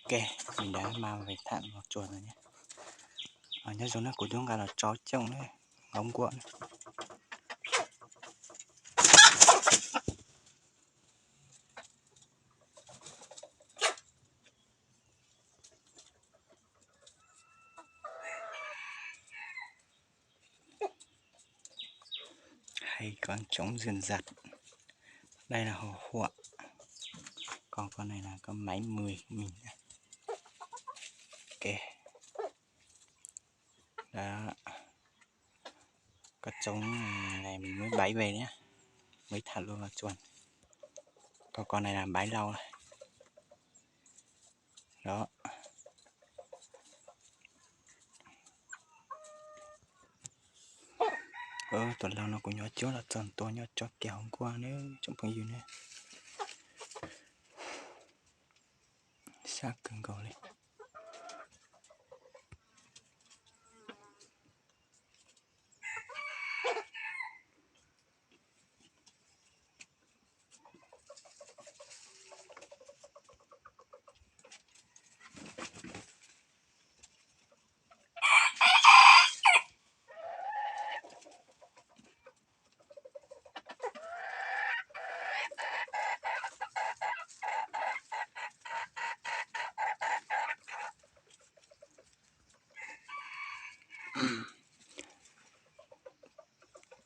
Ok, nim no mas peb tham los tsuas no ne. Nyob zoo na, kuv twb nqa los tso cooj na, nqa nkuaj na. Hay có trống rền rặt. Đây là hồ Huệ. Còn con này là con máy mười của mình nhé. Ok. Đó. Có trống này mình mới bái về nhé. Mới thả luôn vào chuồng. Còn con này là bái lau này. Đó. Tus lau no kuv nyob cuab los txog tua nyob tso kiag hauv nkuaj na tsoom phooj ywg na. Sab kawg nkaus li.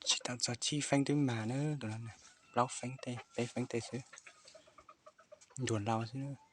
Tsis tau txog tsib feeb twb mag na, tus no plaub feeb tej peb feeb tej xwb, ncuag lau xwb.